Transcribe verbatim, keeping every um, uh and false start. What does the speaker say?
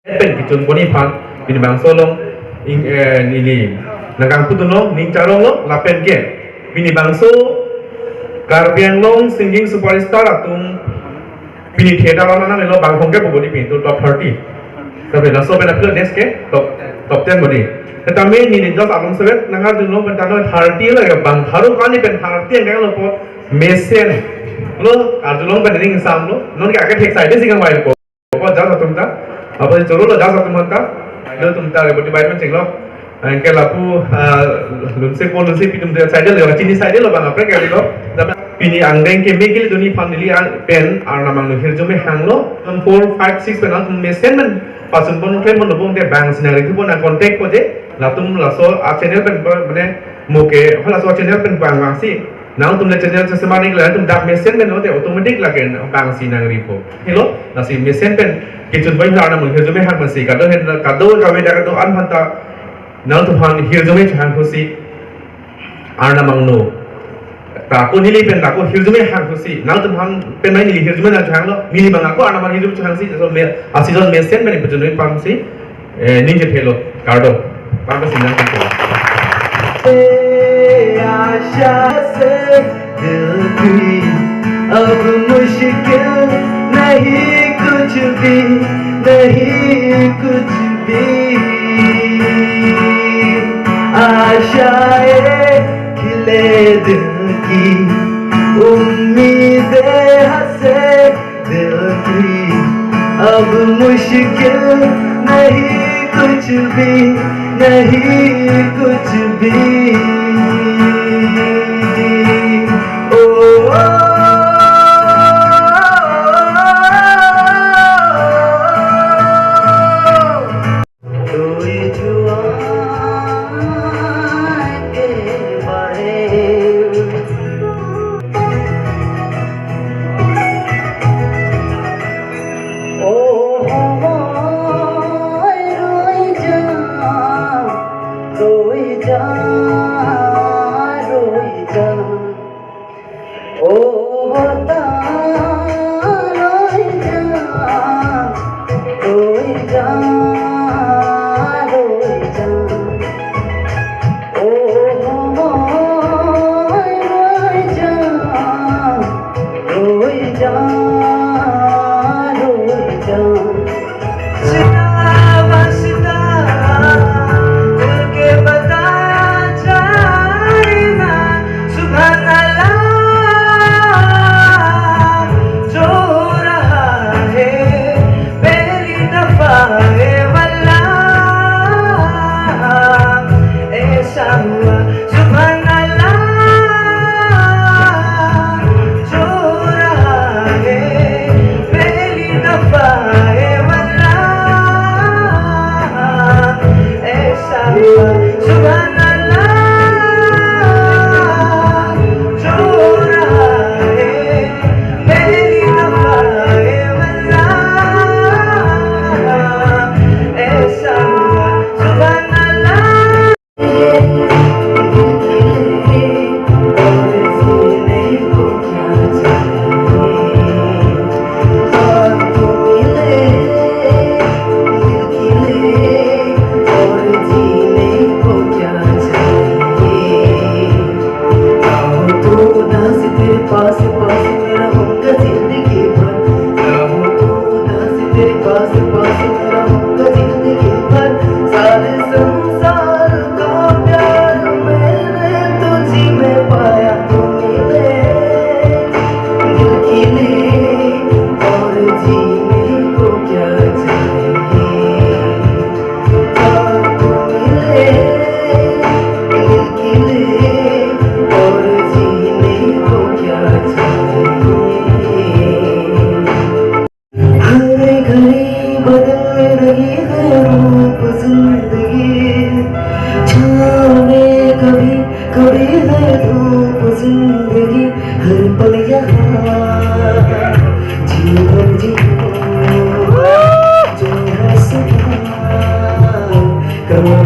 Pen kechun ponji aphan pini bangso along ing, eh, neli nangkangpudunlo, ning charonglo, lapen ke pini bangso Karbi Anglong singing superstar atum pini theater along nangnelo, bang hongke po bodi pini to top thirty. Tapi laso pen apilo next ke top, top ten bodi. Tetapi neli just along sebet nangarjulong pen tanglo thirty lo ya, bang haru kani pen thirty yang lo po mesen lo, arjulong pen ning samlo, non ke ake thek side si kangvai po. Apa jas atum ta? Apa si choro lo jas atum ta? Lo atum ta bodi bai man chenglo. Anke lapu, ah, lunse po lunsepi atum ta side lo, chini side lo bang apre ke lo. Tapi pini angdeng keme kili duni aphan neli an pen Arnam angno hirjume hanglo. Ton four, five, six pen atum mesen men pasun pon klem pon lo bong te bang sinari tu pon contact po je. Latum laso a channel pen mane muke hala so channel pen bang bang si. Nangtum le channel sesema ning le nangtum dak mesen pen lote automatic lake bang si nangripo. Helo, lasi mesen pen kechun pen Arnam hirjume hang masi kado hen kado kave dak kado-an aphanta nangtum aphan hirjume hang husi Arnam angno. Ta ko neli pen ta ko hirjume hang husi nangtum aphan pen mai neli hirjume nang hanglo, neli bang ako Arnam hirjume hang si, so me, a season mesen pen kechun pen pam si, eh, ning je thelo, kardom. Pam si nang thelo. आशा से दिल की अब मुश्किल नहीं कुछ भी, नहीं कुछ भी। आशाएं खिले दिल की, उम्मीदें हंसे दिल की, अब मुश्किल नहीं कुछ भी, नहीं कुछ भी। ओ, ओ, ओ, ओ, ओ, ओ।